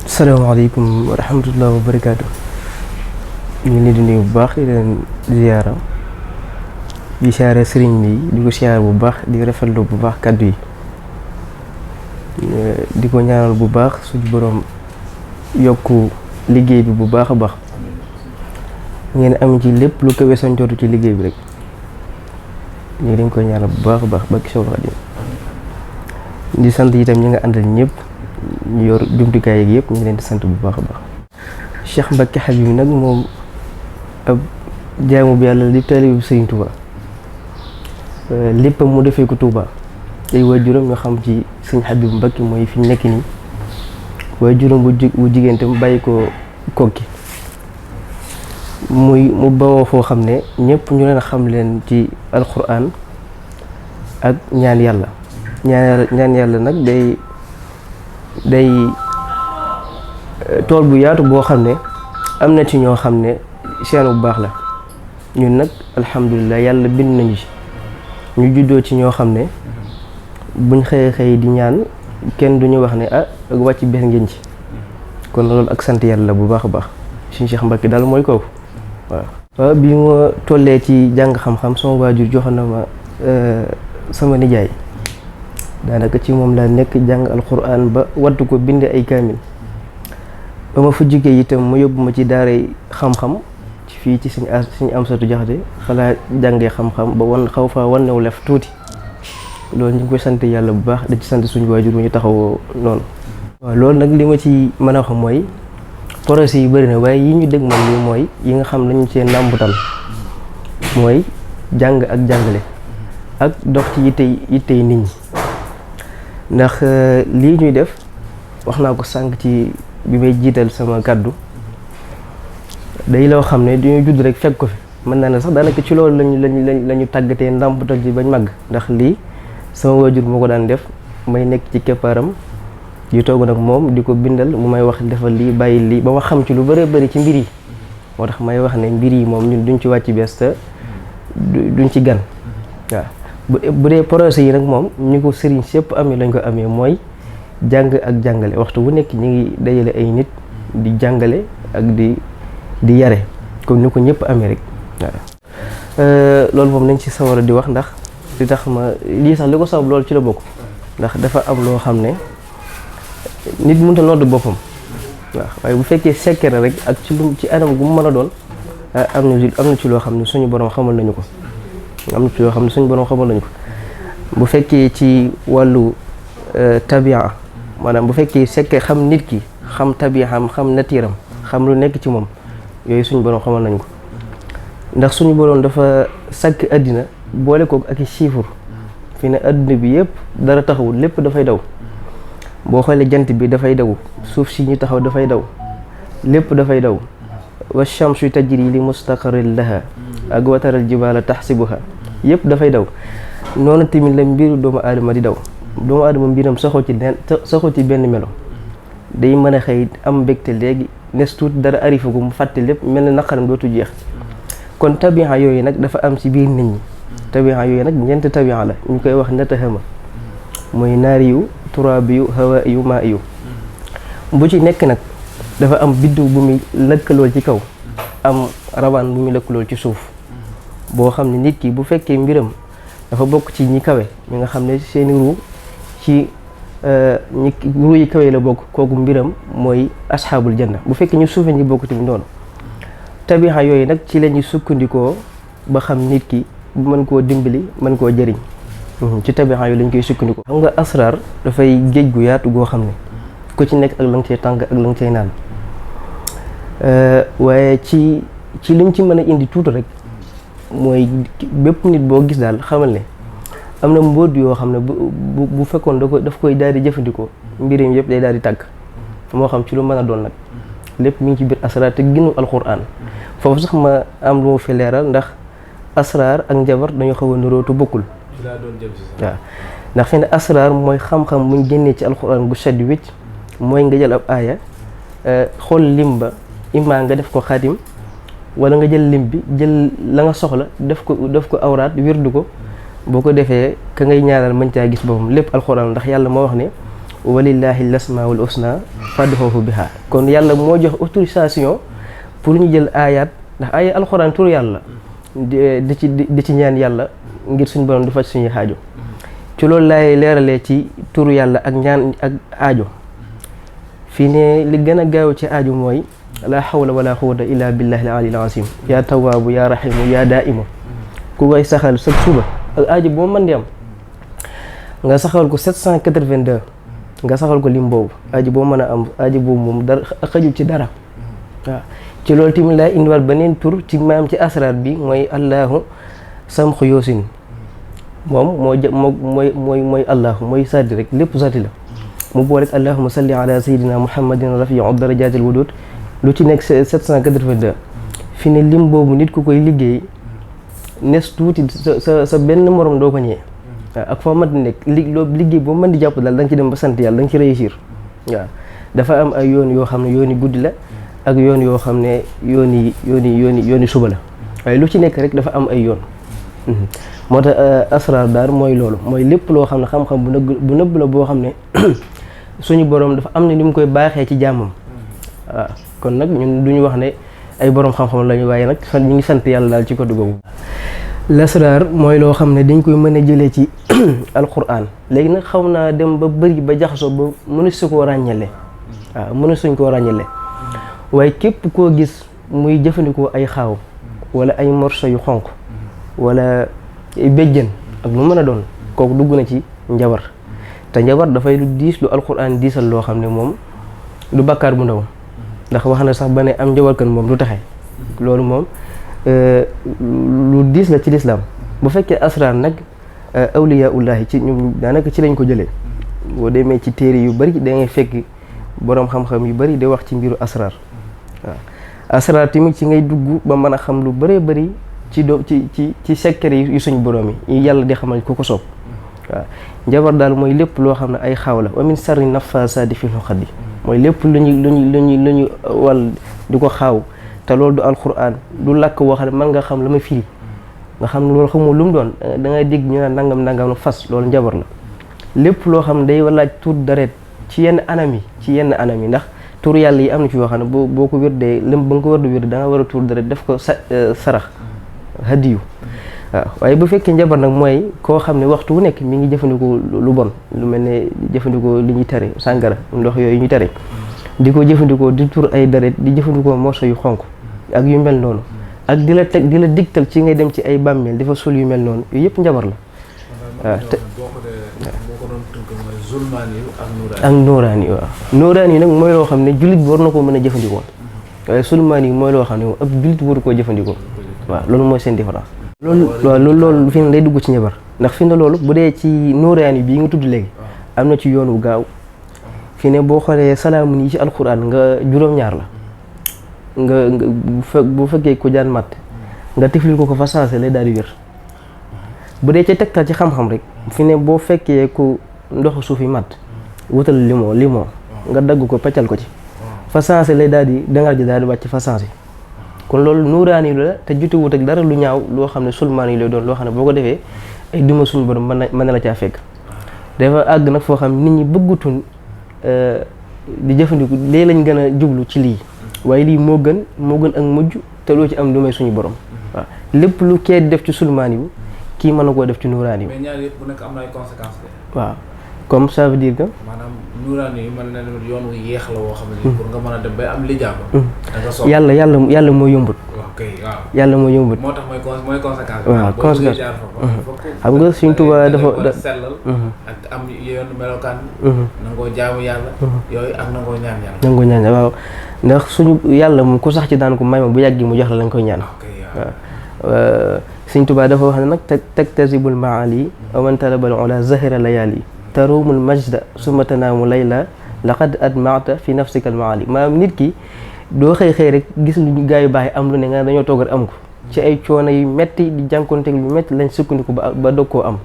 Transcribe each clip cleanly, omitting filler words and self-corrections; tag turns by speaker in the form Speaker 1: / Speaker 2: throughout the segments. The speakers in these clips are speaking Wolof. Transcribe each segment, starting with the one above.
Speaker 1: salaamaaleykum wa rahmatulah wa barakaatu. ñu ngi leen di nuyu bu baax di leen ziyaara di siyaare sëriñ bi di ko siyaare bu baax di rafetlu bu baax kàddu yi di ko ñaanal bu baax suñu borom yokku liggéey bi bu baax a baax ngeen am ci lépp lu kawe seen jotu ci liggéey bi rek ñu dañ ko ñaanal bu baax a baax ba Seexul Xadiim di sant itam ñi nga àndal ñëpp ñu yor jumtukaay yeeg yëpp ñu ngi leen di sant bu baax a baax. Cheikh Mbacke Habib nag moom ab jaamu bi yàlla li taalibe bu Sëriñ Touba léppam mu defee ko Touba ay waajuram ñoo xam ci Sëriñ Habib Mbacke mooy fi ñu nekk nii waajuram bu jigéen tam bàyyi ko Kokki mu bawoo foo xam ne ñëpp ñu leen xam leen ci alquran ak ñaan yàlla ñaan yàlla nag day tool bu yaatu boo xam ne am na ci ñoo xam ne seen bu baax la ñun nag alhamdulilah yàlla bind nañu ci ñu juddoo ci ñoo xam ne buñ xëyee di ñaan kenn duñu wax ne ak wàcc bees ngeen ci kon loolu ak sant yàlla bu baax a baax suñu Cheikh Mbacke daal mooy kooku waaw bi ma tollee ci jàng xam-xam sama waajur joxoon na ma sama nijaay daanaka ci moom laa nekk jàng alquran ba wattu ko bind ay kaamil ba ma fa jógee itam mu yóbbu ma ci daaray xam-xam fii ci suñu Amsatu Jaxate fa laa jàngee xam-xam ba xaw faa wannewu lef tuuti loolu ñu ngi koy sant yàlla bu baax da ci sant suñu waajur bu ñu taxawoo noonu. waaw loolu nag li ma ci mën a wax mooy projet yi bëri na waaye yi ñu dégg man lii mooy yi nga xam nañu cee nàmbutal mooy jàng ak jàngale ak dox ci yittey nit ñi ndax lii ñuy def wax naa ko sànq ci bi may jiital sama kàddu day loo xam ne dañuy judd rek fekk ko fi mën naa ne sax daanaka ci loolu lañu tàggatee ndàmpatal ji bañ màgg ndax lii sama waajur moo ko daan def may nekk ci keppaaram di toog nag moom di ko bindal mu may wax defal lii bàyyi lii ba ma xam ci lu bëree bëri ci mbir yi moo tax may wax ne mbir yi moom ñun duñ ci wàcc bees te duñ ci gan waaw bu dee projet yi nag moom ñu ko sëriñ sépp amee lañ ko amee mooy jàng ak jàngale waxtu bu nekk ñu ngi dajale ay nit di jàngale ak di yare comme ni ko ñëpp amee rek waaw loolu moom nañ ci sawar a di wax ndax li tax ma lii sax li ko sabab loolu ci la bokk ndax dafa am loo xam ne nit mënut a nodd boppam waaw waaye bu fekkee sekkere rek ak ci anam gu mu mën a doon am na ci loo xam ne suñu borom xamal nañu ko bu fekkee ci wàllu tabia maanaam bu fekkee sekkee xam nit ki xam tabiaam xam natiiram xam lu nekk ci moom yooyu suñu borom xamal nañu ko ndax suñu borom dafa sàkk àddina boole ko ak i chiffre fi ne àddina bi yëpp dara taxawul lépp dafay daw boo xoolee jant bi dafay daw suuf si ñu taxaw dafay daw lépp dafay daw wa shamsu tajri li mustaqarrin laha ak wataral jibaala taxsibuha yëpp dafay daw noonu tamit la mbiru doomu aadama di daw doomu aadama mbiram saxoo ci benn melo day mën a xëy am mbégte léegi nes tuuti dara arifa ko mu fàtte lépp mel na naqaram dootu jeex kon tabixa yooyu nag dafa am ci biir nit ñi tabixa yooyu nag ñeent tabixa la ñu koy wax natahama mooy naari yu turaabi yu hawa yu maa yu bu ci nekk nag dafa am biddiw bu muy lëkkalool ci kaw am rawaan bu muy lëkkalool ci suuf boo xam ne nit ki bu fekkee mbiram dafa bokk ci ñi kawe ñi nga xam ne seeni ruu ci ruu yi kawe la bokk kooku mbiram mooy asxaabul janna bu fekkee ñu suufe ñi bokk tamit noonu tabixa yooyu nag ci la ñuy sukkandikoo ba xam nit ki mën koo dimbali mën koo jëriñ ci tabixa yooyu lañ koy sukkandikoo xam nga asraar dafay géej gu yaatu goo xam ne ku ci nekk ak la nga cay tànk ak la nga cay naan waaye ci liñ ci mën a indi tuuti rek mooy bépp nit boo gis daal xamal ne am na mbóot yoo xam ne bu fekkoon daf koy daal di jëfandikoo mbiram yëpp day daal di tàgg moo xam ci lu mën a doon nag lépp mi ngi ci biir asraar te gënu alquran foofu sax ma am lu ma fi leeral ndax asraar ak njabar dañoo xaw a nirootu bokkul waaw ndax fi ne asraar mooy xam-xam buñ génnee ci alquran gu sedd wécc mooy nga jël ab aaya xool lim ba imma nga def ko xaatim wala nga jël lim bi jël la nga soxla def ko awraat wirdu ko boo ko defee ka ngay ñaanal mën caa gis boppam lépp alxuraan ndax yàlla moo wax ne walillahi lasmaul husna fad'uhu biha. kon yàlla moo jox autorisation pour ñu jël aayaat ndax ay alxuraan tur yàlla di ci ñaan yàlla ngir suñu borom di faj suñuy xaajo ci loolu laay leeralee ci turu yàlla ak ñaan ak aajo fii ne li gën a gaaw ci aajo mooy la hawla wala quwwata illa billahi al-ali al-azim yaa tawaabu yaa rahimu yaa daimu ku koy saxal sa suba ak aajo boo mën di am nga saxal ko 782 nga saxal ko lim boobu aajo boo mën a am aajo boobu moom dara xajul ci dara waaw ci loolu tamit laay indiwaat beneen tur ci maam ci asrar bi mooy allahu samxu yoosin moom mooy allahu mooy saddi rek lépp saddi la mu boole rek allahumma salli ala sayyidina muhammadin rafiu darajatil wudud lu ci nekk 782 fi ne lim boobu nit ku koy liggéey nes tuuti sa benn morom doo ko ñëwee ak foo mën di nekk liggéey boo mën di jàpp daal da nga ci dem ba sant yàlla da nga ci réussir waaw dafa am ay yoon yoo xam ne yooni guddi la ak yoon yoo xam ne yooni suba la waaye lu ci nekk rek dafa am ay yoon moo tax asrar daal mooy loolu mooy lépp loo xam ne xam-xam bu nëbb la boo xam ne suñu borom dafa am ne ni mu koy baaxee ci jàmmam waaw kon nag ñun duñu wax ne ay borom xam-xam lañu waaye nag ñu ngi sant yàlla daal ci côté googu. lasrar mooy loo xam ne dañ koy mën a jëlee ci alquran léegi nag xaw naa dem ba bëri ba jaxasoo ba mënu su koo ràññale waaw mënu suñ koo ràññale waaye képp koo gis muy jëfandikoo ay xaaw wala ay morso yu xonq wala béjjën ak lu mën a doon kooku dugg na ci njabar te njabar dafay lu diis lu alquran diisal loo xam ne moom du bakkaar bu ndaw ndax wax na sax ba ne am njabarkan moom du taxe loolu moom lu diis la ci lislaam bu fekkee asrar nag awliyaullahi ci ñoom daanaka ci lañ ko jëlee boo demee ci téere yu bari da ngay fekk boroom xam-xam yu bari di wax ci mbiru asrar waaw asrar tamit ci ngay dugg ba mën a xam lu bëree bëri ci secret yu suñ borom yi yàlla di xamal ku ko soob waaw njabar daal mooy lépp loo xam ne ay xaaw la wa min sarri nafaasaati fil uqad mooy lépp lu ñu wal di ko xaaw te loolu du alquran du làkk woo xam ne mën nga xam la ma firi nga xam ne loolu xamoo lu mu doon da ngay dégg ñu naan nangam fas loolu njabar la lépp loo xam ne day laaj tur daret ci yenn anam yi ndax tur yàlla yi am na ci yoo xam ne boo ko wérdee lëm ba nga ko war di wérde da nga war a tur daret def ko sarax hadiyu waaw waaye bu fekkee njabar nag mooy koo xam ne waxtu wu nekk mi ngi jëfandikoo lu bon lu mel ne jëfandikoo li ñuy tere sàngara ndox yooyu ñu tere di ko jëfandikoo di tur ay daret di jëfandikoo morso yu xonk ak yu mel noonu ak di la digtal ci ngay dem ci ay bàmmeel di fa sul yu mel noonu yooyu yëpp njabar la waaw te ak nooraani yi waaw nooraani yi nag mooy loo xam ne jullit bi war na koo mën a jëfandikoo waaye sulmaan yi mooy loo xam ne moom ab jullit waru koo jëfandikoo waaw loolu mooy seen différence loolu fi ne day dugg ci njabar ndax fi ne loolu bu dee ci nooraani bii nga tudd léegi am na ci yoon wu gaaw fi ne boo xoolee salaamun yi ci alquran nga juróom-ñaar la nga bu fekkee ko jaan matt nga tiflil ko fa saase lay daal di wér bu dee ca tegtal ci xam-xam rek fi ne boo fekkee ku ndoxu suuf yi matt wutal limon nga dagg ko paccal ko ci fa saase lay daal di dangar ji daal di wàcc fa saase kon loolu nuuraani la te jotewut ak dara lu ñaaw loo xam ne sulmaan yi lay doon loo xam ne boo ko defee ay duma suñu borom mën na la caa fekk dafa àgg nag foo xam nit ñi bëggutuñ di jëfandiku lee lañ gën a jublu ci lii waaye lii moo gën ak mujj te loo ci am lu may suñu borom waaw lépp lu kee def ci sulmaan yi kii mën na koo def ci nuuraani yi.
Speaker 2: mais ñaar yëpp bu nekk am na ay conséquences de.
Speaker 1: waaw comme ça veut dire que.
Speaker 2: maanaam nuuraani yi mën na yoon wu yéex la woo xam ne. pour nga mën a dem bay am lijaaba. da nga soog
Speaker 1: yàlla moo yombut.
Speaker 2: waaw kay waaw.
Speaker 1: yàlla moo yombut.
Speaker 2: moo tax mooy conséquence.
Speaker 1: waaw conséquence xam nga Sëriñ Tuubaa dafa
Speaker 2: sellal. ak am yoon melokaan. nangoo jaamu yàlla. yooyu ak nangoo ñaan yàlla.
Speaker 1: nangoo ñaan yàlla waaw ndax suñu yàlla moom ku sax ci daan ko may ma bu yàgg mu jox la lañ koy ñaan. waaw Sëriñ Tuubaa dafa wax ne nag taktasibul maali wa man talabal ula zahira layali tarumul majda summa tanaamu layla laqad admata fi nafsika al maali maanaam nit ki doo xëy rek gis lu gaa yu baax yi am lu ne nga dañoo toogal am ko ci ay coono yu metti di jànkonteeg lu metti lañ sukkandiku ba dog koo am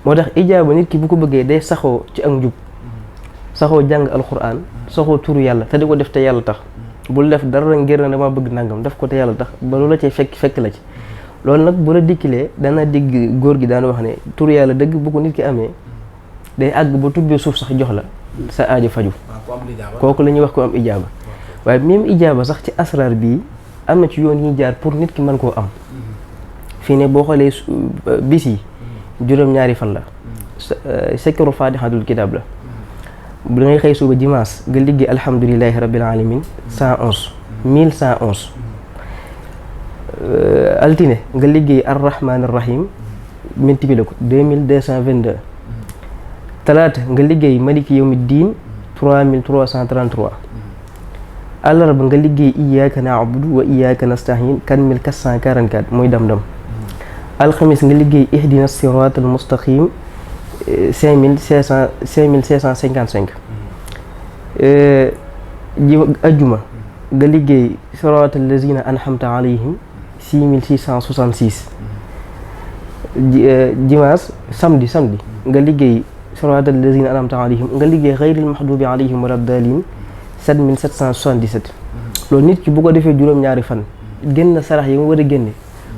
Speaker 1: moo tax ijaaba nit ki bu ko bëggee day saxoo ci ak njub saxoo jàng alquran saxoo turu yàlla te di ko def te yàlla tax bul def dara ngir na dama bëgg nangam def ko te yàlla tax ba loola cay fekk la ci loolu nag bu la dikkilee dana digg góor gi daan wax ne turu yàlla dëgg bu ko nit ki amee day àgg ba tubbee suuf sax jox la sa aajo faju
Speaker 2: ku am lijaaba
Speaker 1: kooku la ñuy wax ko am ijaaba waaye même ijaaba sax ci asraar bii am na ci yoon yi jaar pour nit ki mën koo am fii ne boo xoolee bis yi juróom-ñaari fan la sekkaru faatixatul kitaab la bu da ngay xëy suba dimanche nga liggéey alhamdulilahi rabbil alamin 111 1111 altine nga liggéey arrahman arrahim multiplié ko 2222 talaata nga liggéey maliki yawmi diin 3333 àllarba nga liggéey iyyaka na'budu wa iyyaka nasta'in 4444 mooy dam-dam alxamis nga liggéey ihdina siratal mustaqim 5555 ajjuma nga liggéey siratal lazina an'amta alayhim 6666 dimanche samedi nga liggéey siratal lazina an'amta alayhim nga liggéey ghayril mahdubi alayhim waladdaalin 7777 loolu nit ki bu ko defee juróom-ñaari fan génn sarax yi nga war a génne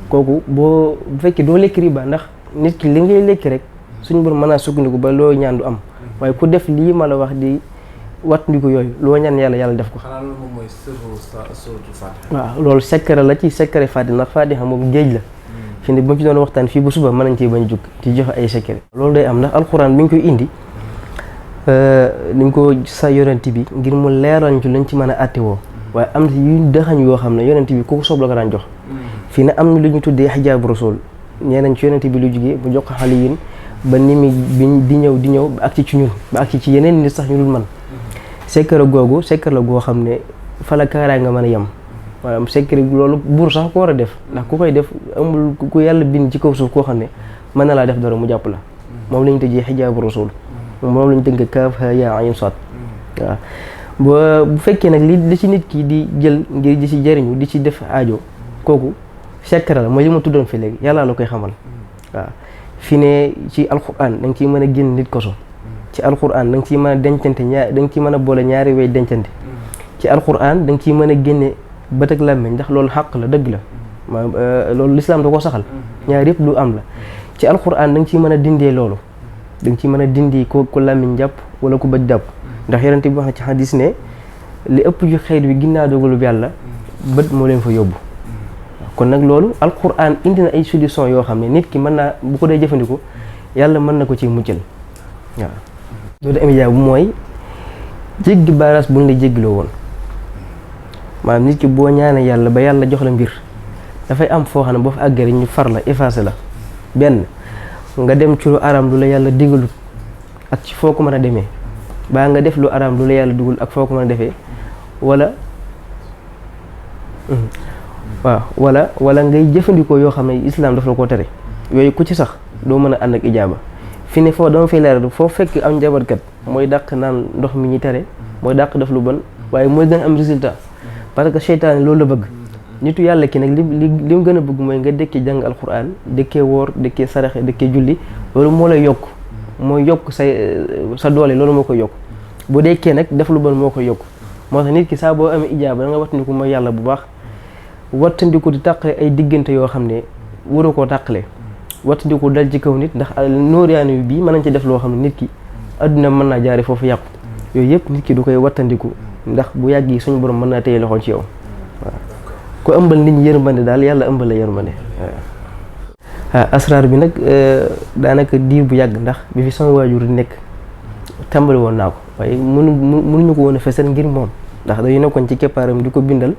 Speaker 1: kooku bu fekkee doo lekk riba ndax nit ki li ngay lekk rek suñu borom mën naa sukkandiku ba loo ñaan du am waaye ku def lii ma la wax di wattandiku yooyu loo ñaan yàlla def ko.
Speaker 2: xanaa loolu moom mooy suratul Fatiha.
Speaker 1: waaw loolu secret la ci secret Fatiha ndax Fatiha moom géej la. fi ne bu ma ci doon waxtaan fii ba suba mën nañ cee bañ jug ci joxe ay secret. loolu day am ndax alxuraan bi ñu koy indi niñ ko sa yonent bi ngir mu leeral ci lañ ci mën a àttewoo waaye am na yu dëxañ yoo xam ne yonent bi ku ko soob la ko daan jox. fii ne am na lu ñu tuddee xijaabu rasul ñee nañ ci yonent bi lu jugee mu jox ko xale yi ba ni mi di ñëw ba agsi ci ñun ba agsi ci yeneen nit sax ñu dul man secret googu secret la goo xam ne fa la kaaraay nga mën a yem maanaam secret loolu buur sax ko war a def ndax ku koy def amul ku yàlla bind ci kaw suuf koo xam ne mën na laa def dara mu jàpp la moom la ñu tëjee xijaabu rasul moom la ñu tënk kaaf ha yaa ayn saad waaw bu fekkee nag li ci nit ki di jël ngir di ci jëriñu di ci def aajo kooku secret la mooy li ma tuddoon fi léegi yàlla la koy xamal waaw fi ne ci alquran da nga ciy mën a génn nit koso ci alquran da nga ciy mën a dencante da nga ciy mën a boole ñaari way dencante ci alquran da nga ciy mën a génne bët ak làmmiñ ndax loolu xàq la dëgg la loolu lislaam da ko saxal ñaar yëpp lu am la ci alquran da nga ciy mën a dindee loolu da nga ciy mën a dindi ko làmmiñ jàpp wala ku bëj jàpp ndax yonent bi wax na ci xadis ne li ëpp ju xeet bi ginnaaw dogalu bi yàlla bët moo leen fa yóbbu kon nag loolu alquran indi na ay solution yoo xam ne nit ki mën naa bu ko dee jëfandikoo yàlla mën na ko ci muccal waaw loolu am ijaabu mooy jéggi baaraas bu ñu la jéggiloo woon maanaam nit ki boo ñaanee yàlla ba yàlla jox la mbir dafay am foo xam ne boo fa àggee ñu far la effacé la benn nga dem ci lu araam lu la yàlla digalut ak ci foo ko mën a demee baa nga def lu araam lu la yàlla dugal ak foo ko mën a defee wala ngay jëfandikoo yoo xam ne islam daf la ko tere yooyu ku ci sax doo mën a ànd ak ijaaba fi ne foo dama fay leeral foo fekk am njabarkat mooy dàq naan ndox mi ñuy tere mooy dàq def lu bon waaye mooy gën a am résultat parce que seytaane loolu la bëgg nitu yàlla ki nag li mu gën a bëgg mooy nga dëkkee jàng alquran dëkkee woor dëkkee saraxe dëkkee julli loolu moo lay yokk mooy yokk sa doole loolu moo koy yokk bu dekkee nag def lu bon moo koy yokk moo tax nit ki saa boo amee ijaaba da nga wattandiku mooy yàlla bu baax wattandiku di tàqale ay diggante yoo xam ne waru koo tàqale wattandiku dal ci kaw nit ndax nóoriyaanu bii mën nañ ci def loo xam ne nit ki adduna mën naa jaare foofu yàqu yooyu yëpp nit ki du koy wattandiku ndax bu yàgg yi suñu borom mën naa téye loxoon ci yow waaw ku ëmbal nit ñi yërmande daal yàlla ëmbal la yërmande waaw asraar bi nag daanaka diir bu yàgg ndax bi fi sama waajur di nekk tàmbali woon naa ko waaye mënuñu ko woon a fesal ngir moom ndax dañu nekkoon ci keppaaram di ko bindal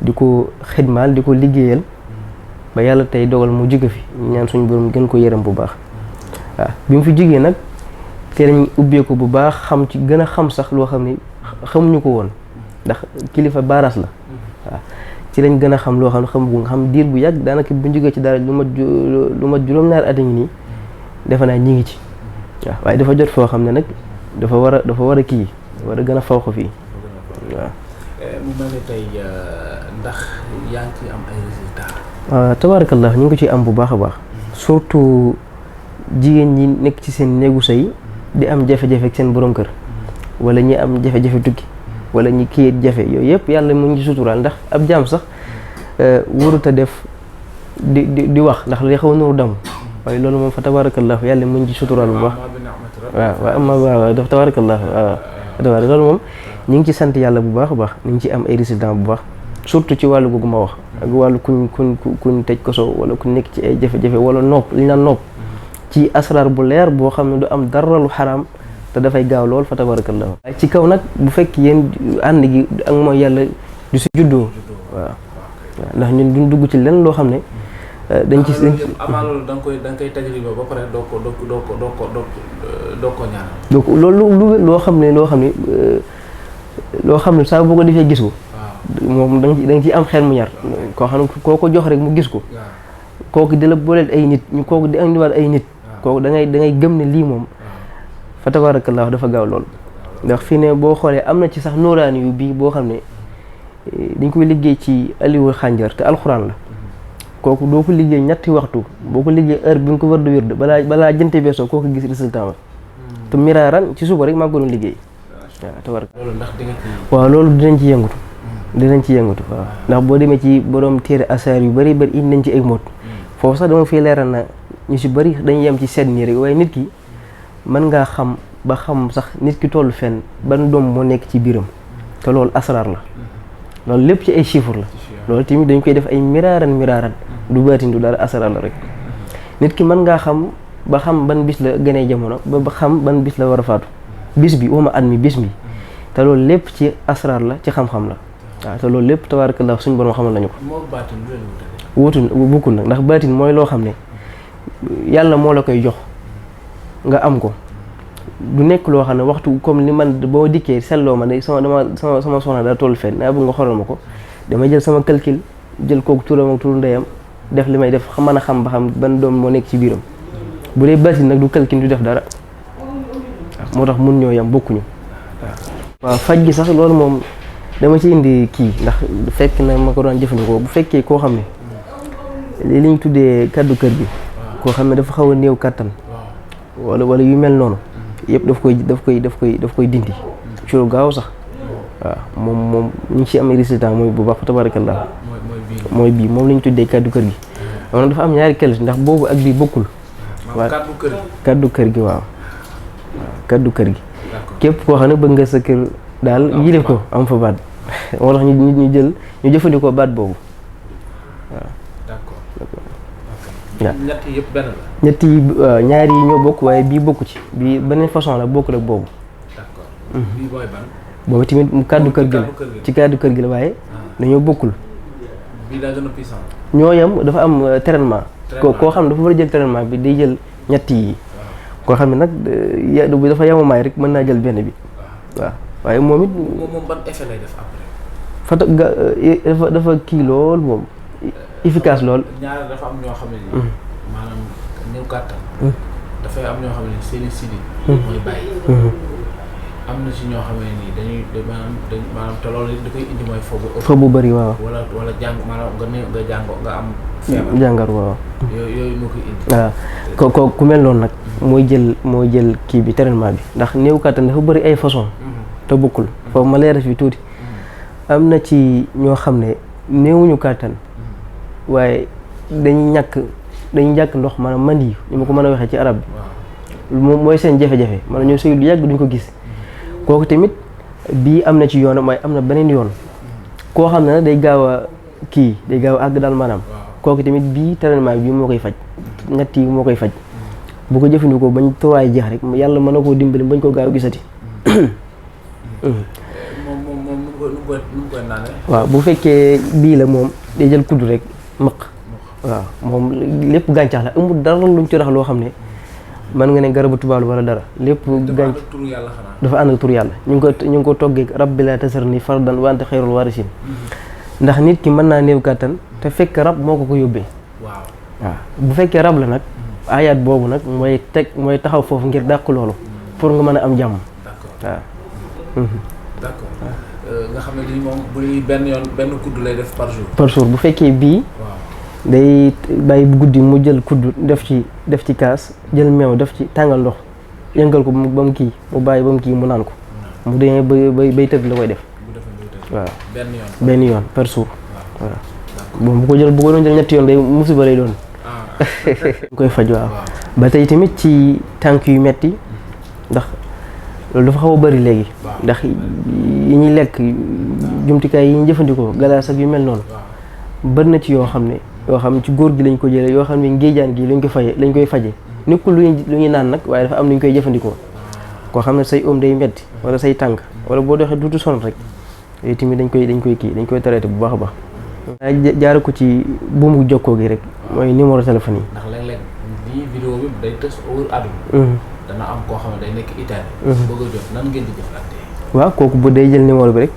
Speaker 1: di ko xidmaal di ko liggéeyal ba yàlla tey dogal mu jóge fi ñaan suñu borom gën ko yërëm bu baax waaw bi mu fi jógee nag te lañ ubbeeku bu baax xam ci gën a xam sax loo xam ne xamuñu ko woon ndax kilifa baaraas la waaw ci lañ gën a xam loo xam ne xamu nga xam diir bu yàgg daanaka bu jógee ci dara lu mat juróom-ñaari at a ngi nii defe naa ñi ngi ci waaw waaye dafa jot foo xam ne nag dafa war a kii war a gën a faw ko fii waaw.
Speaker 2: mu mel ne tey ndax yaa ngi ciy am ay résultats.
Speaker 1: tabaarakallah ñu ngi ko ciy am bu baax a baax. surtout jigéen ñi nekk ci seen néegu sëy di am jafe-jafe ak seen borom kër. wala ñi am jafe-jafe tukki. wala ñi kii jafe yooyu yëpp yàlla mu ngi suturaal ndax ab jaam sax warut a def di wax ndax li xaw a nuru damm waaye loolu moom fa tabaarakallah yàlla mu ngi suturaal bu baax. waaw waaw daf tabarakallah waaw tabarak loolu moom ñu ngi ci sant yàlla bu baax a baax ñu ngi ci am ay résultats bu baax surtout ci wàllu googu ma wax ak wàllu kuñ tëj koso wala ku nekk ci ay jafe-jafe wala nopp li ñu naan nopp ci asrar bu leer boo xam ne du am dara lu xaraam te dafay gaaw lool fa tabarakallah ci kaw nag bu fekk yéen ànd gi ak mooy yàlla du si juddoo waaw ndax ñun duñ dugg ci lenn loo xam ne dañ ci
Speaker 2: amaa loolu da nga koy tajriba ba pare doo ko ñaan
Speaker 1: donc loolu loo xam ne saa boo ko defee gis ko moom da nga ci am xel mu ñaar koo xam ne koo ko jox rek mu gis ko kooku di la booleel ay nit ñu kooku di andiwaat ay nit kooku da ngay gëm ne lii moom fa tabarakallah dafa gaaw lool ndax fii ne boo xoolee am na ci sax nooraani yu bii boo xam ne dañ koy liggéey ci aliwu xànjar te alxuraan la kooku doo ko liggéey ñetti waxtu boo ko liggéey heure bi nga ko war du wér balaa jënte beesoo kooku gis résultat ba te miraaran ci suba rek maa ngi ko doon liggéey waaw tabarak waaw loolu dinañ ci yëngatu waaw ndax boo demee ci borom téere asaar yu bëri indi nañ ci ay mot foofu sax dama fiy leeral na ñu si bëri dañuy yem ci seet nii rek waaye nit ki mën ngaa xam ba xam sax nit ki tollu fenn ban doom moo nekk ci biiram te loolu asraar la loolu lépp ci ay chiffres la loolu tamit dañ koy def ay miraaran du baatin du dara asraar la rek nit ki mën ngaa xam ba xam ban bis la gënee jamono ba xam ban bis la war a faatu bis bi wama at mi bis mi te loolu lépp ci asraar la ci xam-xam la waaw te loolu lépp tabarakallah suñu borom xamal nañu ko wutul bukkul nag ndax baatin mooy loo xam ne yàlla moo la koy jox nga am ko du nekk loo xam ne waxtu comme li man boo dikkee selloo ma ne sama soxna daa toll fenn naa bëgg nga xoolal ma ko damay jël sama calcul jël kooku turam ak turu ndeyam def li may def mën a xam ba xam ban doom moo nekk ci biiram bu dee baatin nag du calcul du def dara moo tax mun ñoo yam bokkuñu waaw faj gi sax loolu moom dama ci indi kii ndax fekk na ma ko doon jëfandikoo bu fekkee koo xam ne li ñu tuddee kaddu kër gi koo xam ne dafa xaw a néew kattan wala yu mel noonu yëpp daf koy dindi ci lu gaaw sax waaw moom ñu ngi ci am résultat mooy bu baax fa tabarakallah mooy bii moom la ñu tuddee kaddu kër gi moom dafa am ñaari qualité ndax boobu ak bii bokkul waaw kaddu kër gi waaw kaddu kër gi képp koo xam ne bëgg nga sa kër daal yilif ko am fa baat moo tax ñu jëfandikoo baat boobu waaw
Speaker 2: ñett yëpp benn la.
Speaker 1: ñett yi ñaari yi ñoo bokk waaye bii bokku ci bii beneen façon la bokkul ak boobu.
Speaker 2: d'accord bii mooy ban.
Speaker 1: boobu tamit mu kàddu kër gi la ci kàddu kër gi la waaye dañoo bokkul.
Speaker 2: bii daa gën a puissant.
Speaker 1: ñoo yem dafa am traitement. koo xam ne dafa war a jël traitement bi day jël ñett yi. koo xam ne nag dafa yemamaay rek mën naa jël benn bi. waaw waaye moom it.
Speaker 2: moom ban effet lay def après.
Speaker 1: dafa kii lool moom. efficace lool.
Speaker 2: ñaar dafa am ñoo xam ne nii. maanaam néew kàttan. dafay am ñoo xam ne seeni sidi. mooy bàyyi. am na si ñoo xam ne nii dañuy maanaam te loolu da koy indi mooy fo
Speaker 1: bu bëri waaw.
Speaker 2: wala jàng maanaam nga jàngoo nga am. feebar
Speaker 1: jàngar waaw.
Speaker 2: yooyu moo koy indi.
Speaker 1: waaw ku mel noonu nag. mooy jël kii bi traitement bi ndax néew kàttan dafa bëri ay façon te bokkul foofu ma leeral fi tuuti. am na ci ñoo xam ne néewuñu kàttan. waaye dañuy ñàkk ndox maanaam mandi ñu ma ko mën a waxee ci arab bi moom mooy seen jafe-jafe maanaam ñoo sëy lu yàgg duñ ko gis kooku tamit bii am na ci yoon waaye am na beneen yoon koo xam ne day gaaw a àgg daal maanaam kooku tamit bii traitement bi moo koy faj ñett yi moo koy faj bu ko jëfandikoo bañ turaay jeex rek yàlla mën na koo dimbali bañ ko gaaw gisati waaw bu fekkee bii la moom day jël kudd rek maq waaw moom lépp gàncax la amul dara luñ ci rax loo xam ne mën nga ne garabu tubaab wala dara lépp gàncax dafa ànd ak tur yàlla ñu ngi ko toggee rab bi laa tasar ni fardan wa anta xayrul warisin ndax nit ki mën naa néew kàttan te fekk rab moo ko yóbbee waaw bu fekkee rab la nag ayaat boobu nag mooy taxaw foofu ngir dàq loolu pour nga mën a am jàmm waaw
Speaker 2: d'accord nga xam ne lii moom bu ñuy benn kudd lay def
Speaker 1: par jour bu fekkee bii. day bàyyi bu guddi mu jël kudd def ci kaas jël meew def ci tàngal ndox yëngal ko ba mu kii mu bàyyi ba mu kii mu naan ko. mu demee bay tëdd la koy def. waaw benn yoon par jour. waaw bon bu ko doon jël ñetti yoon day musiba lay doon. ñu koy faj waaw. ba tey tamit ci tànk yu metti ndax loolu dafa xaw a bëri léegi ndax yi ñuy lekk jumtukaay yi ñuy jëfandikoo galaas ak yu mel noonu bëri na ci yoo xam ne ci góor gi lañ ko jëlee yoo xam ne ngéejaan gi lañ koy faje nekkul lu ñuy naan nag waaye dafa am lu ñu koy jëfandikoo koo xam ne say day metti wala say tànk wala boo doxee duutu sonn rek yooyu tamit dañ koy traité bu baax a baax jaare ko ci buumu jokkoo gi rek mooy numéro téléphone yi
Speaker 2: ndax léeg-léeg lii vidéo bi day tës wër àdduna dana am koo xam ne day nekk Italie bëgg a jot nan ngeen di jëflante
Speaker 1: waaw kooku bu day jël numéro bi rek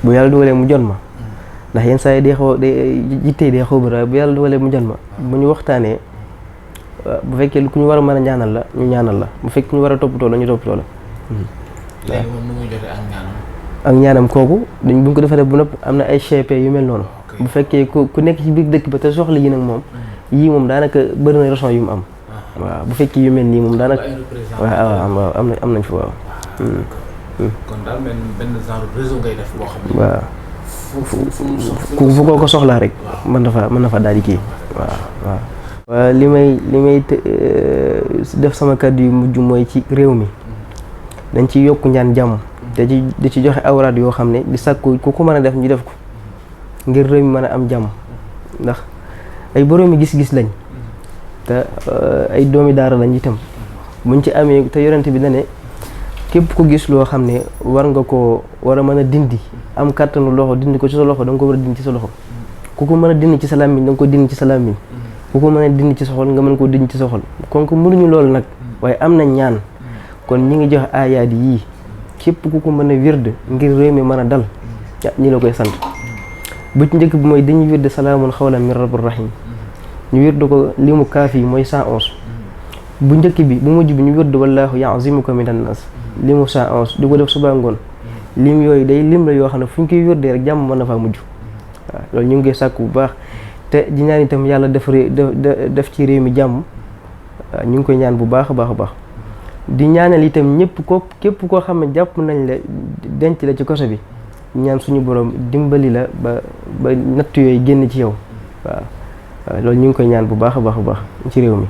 Speaker 1: bu yàlla dugalee mu jot ma ndax yenn saa yi day jittee day xaw bëri waaye bu yàlla dugalee mu jot ma bu ñu waxtaanee bu fekkee ku ñu war a mën a ñaanal la ñu ñaanal la bu fekkee ku ñu war a toppatoo la ñu toppatoo la
Speaker 2: léegi moom nu muy jotee
Speaker 1: ak ñaanam kooku bu ñu ko defaree bu nëpp am na ay GP yu mel noonu bu fekkee ku nekk ci biir dëkk ba te soxla yi nag moom yii moom daanaka bëri na raison yu mu am waaw bu fekkee yu mel nii moom daanaka waaw am nañ fi waaw
Speaker 2: kon daal benn genre réseau ngay def boo xam ne
Speaker 1: waaw fu ko soxlaa rek mën na fa daal di kii waaw li may def sama kàddu yu mujj mooy ci réew mi dañ ci yokk ñaan jàmm te di ci joxe awraat yoo xam ne di sàkku ku ko mën a def ñu def ko ngir réew mi mën a am jàmm ndax ay boroomi gis-gis lañ te ay doomi daara lañ itam buñ ci amee te yorante bi na ne képp ku gis loo xam ne war a mën a dindi am kàttanu loxo dindi ko ci sa loxo da nga ko war a dindi ci sa loxo ku ko mën a dindi ci sa làmmiñ da nga ko dindi ci sa làmmiñ ku ko mën a dindi ci sa xol nga mën koo dindi ci sa xol kon ko mënuñu loolu nag waaye am na ñaan kon ñi ngi joxe aayaat yii képp ku ko mën a wird ngir réew mi mën a dal ñi la koy sant bu ci njëkk bi mooy dañuy wird salaamun xawlan min rabbir rahim ñu wird ko limu kaaf yi mooy 111 bu njëkk bi bu mujj bi ñu wird wallaahu ya'zimuka minan nas limu 111 di ko def suba ngoon lim yooyu day lim la yoo xam ne fu ñu koy wirdee rek jàmm mën na faa mujj waaw loolu ñu ngi koy sàkku bu baax te di ñaan itam yàlla def ci réew mi jàmm ñu ngi koy ñaan bu baax a baax di ñaanal itam képp koo xam ne jàpp nañ la denc la ci koso bi ñaan suñu borom dimbali la ba natt yooyu génn ci yow waaw loolu ñu ngi koy ñaan bu baax a baax ci réew mi